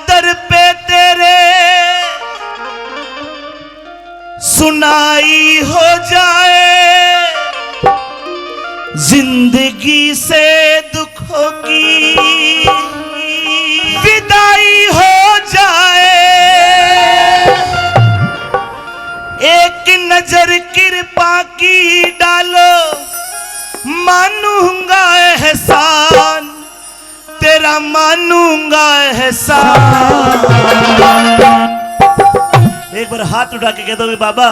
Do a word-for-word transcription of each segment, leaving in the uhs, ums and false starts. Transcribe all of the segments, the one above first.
दर पे तेरे सुनाई हो जाए, जिंदगी से दुखों की विदाई हो जाए। एक नजर कृपा की डालो, मानूंगा एहसान, तेरा मानूंगा एहसान। एक बार हाथ उठा के कह दो कि बाबा,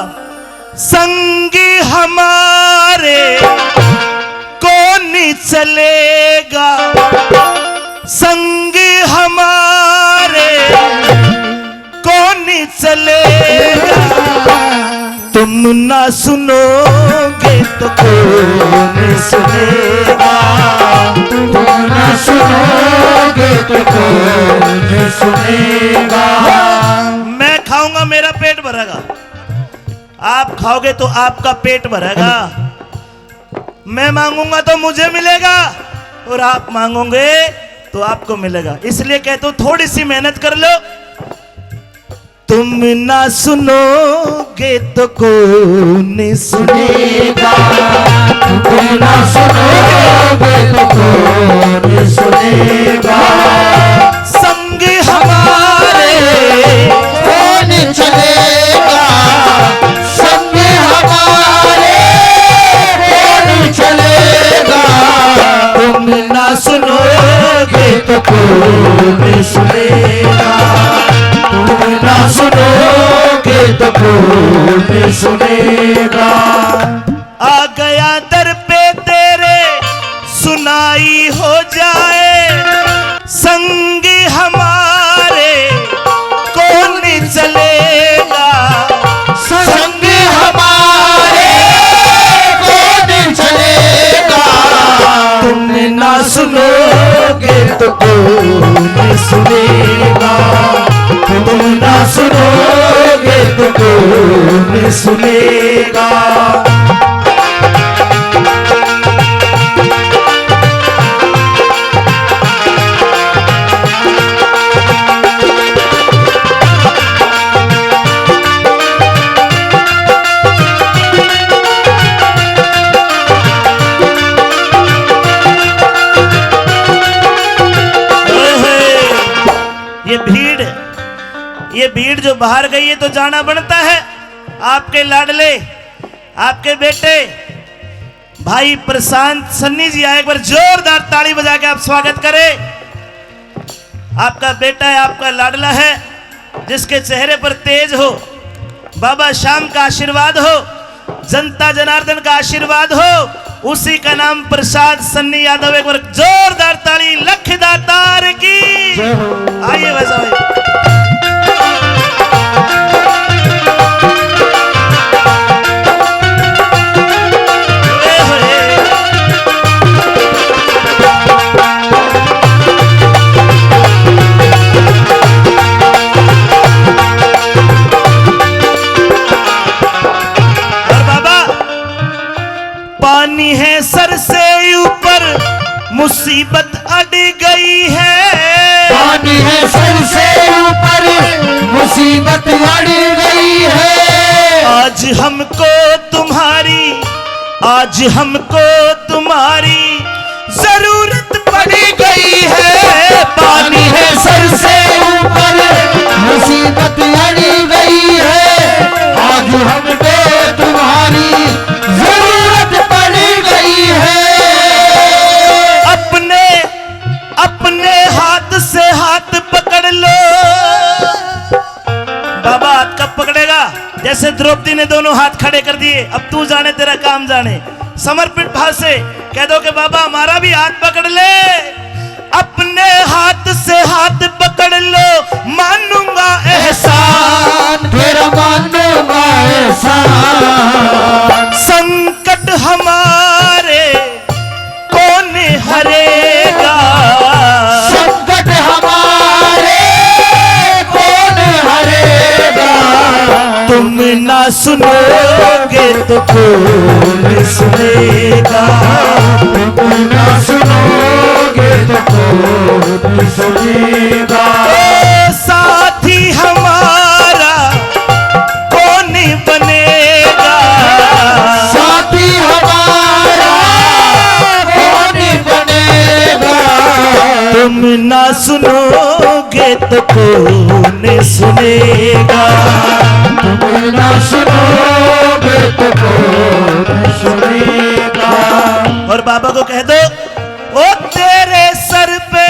संग हमारे कौन चलेगा, संग हमारे कौन चलेगा? तुम ना सुनोगे तो कौन सुनेगा? तुम ना सुनोगे तो कौन सुनेगा? मैं खाऊंगा, मेरा पेट भरेगा। आप खाओगे तो आपका पेट भरेगा। मैं मांगूंगा तो मुझे मिलेगा, और आप मांगोगे तो आपको मिलेगा। इसलिए कहता हूं, थोड़ी सी मेहनत कर लो। तुम ना सुनोगे तो कौन सुनेगा? तुम ना सुनोगे तो कौन सुनेगा? संग हमारे कौन चलेगा? संग हमारे कौन चलेगा? तुम ना सुनोगे तो कौन सुनेगा? तुम ना सुनोगे तो कौन सुनेगा? आ गया दर पे तेरे, सुनाई हो जाए, संग हमारे कौन चलेगा? संग हमारे कौन चलेगा? तुम ना सुनोगे तो कौन सुनेगा? तुम ना सुनोगे तो कौन सुनेगा? ये भीड़, ये भीड़ जो बाहर गई है तो जाना बनता है। आपके लाडले, आपके बेटे भाई प्रशांत सन्नी जी आए, एक बार जोरदार ताली बजा के आप स्वागत करें। आपका बेटा है, आपका लाडला है, जिसके चेहरे पर तेज हो, बाबा श्याम का आशीर्वाद हो, जनता जनार्दन का आशीर्वाद हो, उसी का नाम प्रसाद सन्नी यादव। एक बार जोरदार ताली लख दातार की। जय हो। आइए भाई साहब। और बाबा, पानी है सर से ऊपर, मुसीबत अड़ गई है। पानी है सर से ऊपर, मुसीबत अड़ गई है। आज हमको तुम्हारी, आज हमको तुम्हारी जरूरत पड़ गई है। पानी है सर से ऊपर, मुसीबत अड़ गई है। आज हमको तुम्हारी जरूरत पड़ गई है। अपने, अपने हाथ से हाथ पकड़ लो। बाबा हाथ कब पकड़ेगा? जैसे द्रौपदी ने दोनों हाथ खड़े कर दिए, अब तू जाने तेरा काम जाने। समर्पित भाव से कह दो कि बाबा हमारा भी हाथ पकड़ ले। अपने हाथ से हाथ पकड़ लो, मानूंगा एहसान, तेरा मानूंगा एहसान। संकट हमारे कौन हरेगा? संकट हमारे कौन हरेगा? तुम ना सुनोगे तो कौन सुनेगा? तुम ना सुनोगे तो कौन सुनेगा? सुनोगे तो कौन सुनेगा? तुम ना सुनोगे तो कौन सुनेगा? और बाबा को कह दो, ओ तेरे सर पे,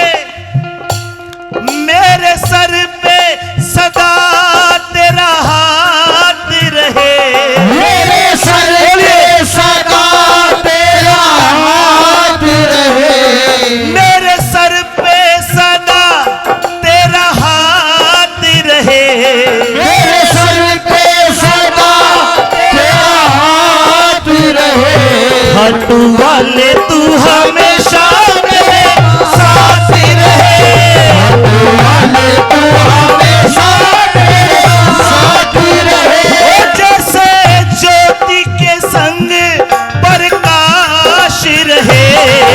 मेरे सर पे सदा तेरा हाथ रहे। मेरे सर पे बोलिए। सदा तेरा हाथ रहे। मेरे सर पे सदा तेरा हाथ रहे। मेरे सर पे सदा तेरा हाथ रहे। हाथ वाले तू हमेशा मेरे साथ रहे। हाथ वाले तू हमेशा मेरे साथ रहे। ओ जैसे ज्योति के संग प्रकाश रहे।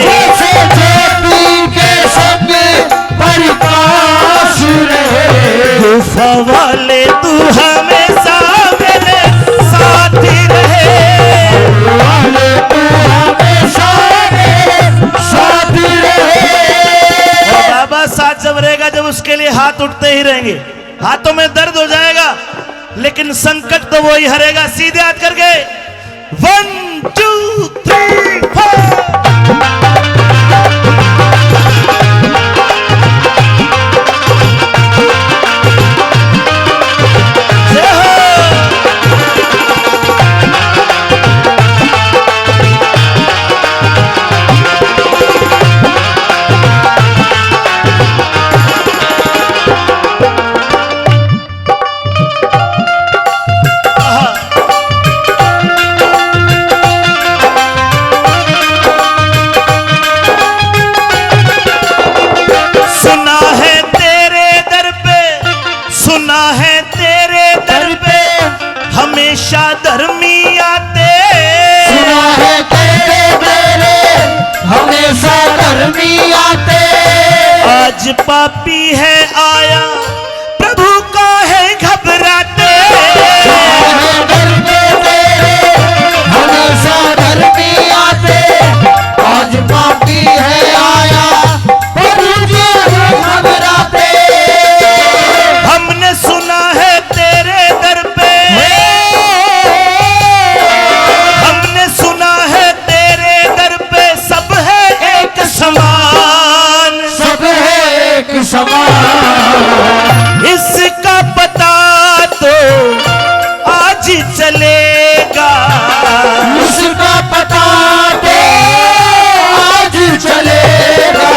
जैसे ज्योति के संग प्रकाश रहे। गुफा वाले तू हमेशा मेरे साथ रहे। वाले तू हमेशा मेरे साथ रहे। और बाबा साथ जब रहेगा, जब उसके लिए हाथ उठते ही रहेंगे, हाथों में दर्द हो जाएगा, लेकिन संकट तो वो ही हरेगा। सीधे हाथ करके, वन, टू, थ्री, फोर। जय हो। सुना है तेरे दर पे, सुना है तेरे दर पे हमेशा धर्मी आते। सुना है तेरे दर पे हमेशा धर्मी आते। आज पापी है आया, प्रभु का है घबराते। हमेशा धर्मी आते, आज पापी है आया, प्रभु का है घबराते। हमने सुना है तेरे दर पे, हमने सुना है तेरे दर पे सब है एक समान। सब है एक समान। इसका पता तो आज चलेगा। इसका पता तो आज चलेगा।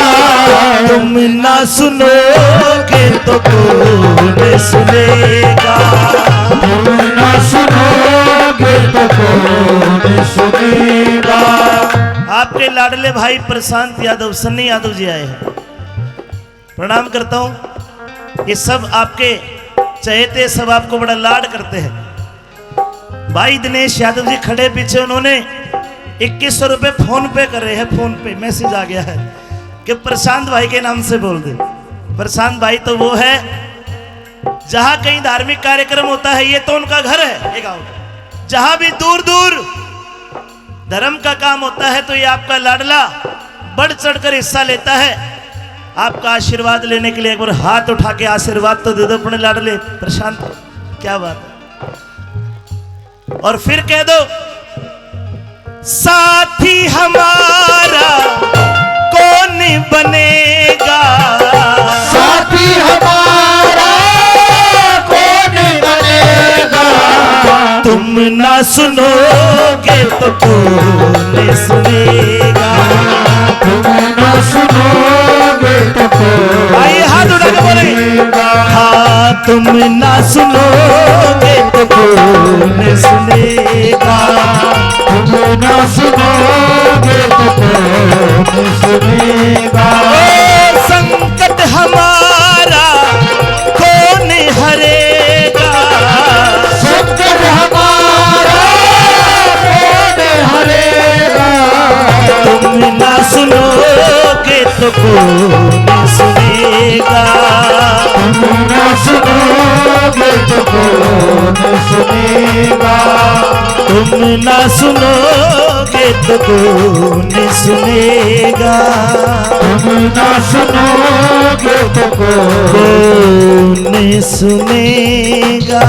तुम ना सुनोगे तो कौन सुनेगा? तुम ना सुनोगे तो कौन सुनेगा? आपके लाडले भाई प्रशांत यादव, सन्नी यादव जी आए हैं। प्रणाम करता हूँ। ये सब आपके चहेते, सब आपको बड़ा लाड करते हैं। भाई दिनेश यादव जी खड़े पीछे, उन्होंने इक्कीस सौ रुपए फोन पे करे हैं, फोन पे मैसेज आ गया है कि प्रशांत भाई के नाम से बोल दे। प्रशांत भाई तो वो है, जहां कहीं धार्मिक कार्यक्रम होता है, ये तो उनका घर है, ये गांव का। जहां भी दूर दूर धर्म का काम होता है तो ये आपका लाडला बढ़ चढ़कर हिस्सा लेता है। आपका आशीर्वाद लेने के लिए एक बार हाथ उठा के आशीर्वाद तो दे दो अपने लाडले प्रशांत। क्या बात है। और फिर कह दो, साथी हमारा कौन बनेगा? साथी हमारा कौन बनेगा? तुम ना सुनोगे तो कौन सुनेगा? तुम ना सुनोगे तो कौन आइए, हाथ उठा के बोले। सुनेगा? हाँ, तुम ना सुनोगे तो कौन सुनेगा? तुम ना सुनोगे तो कौन सुनेगा? ओ, संकट हमारा कौन हरेगा? संकट हमारा कौन हरेगा? तुम ना सुनोगे तो कौन सुनेगा? तुम ना सुनोगे तो कौन सुनेगा? तुम ना सुनोगे तो कौन सुनेगा? तुम ना सुनोगे तो कौन सुनेगा?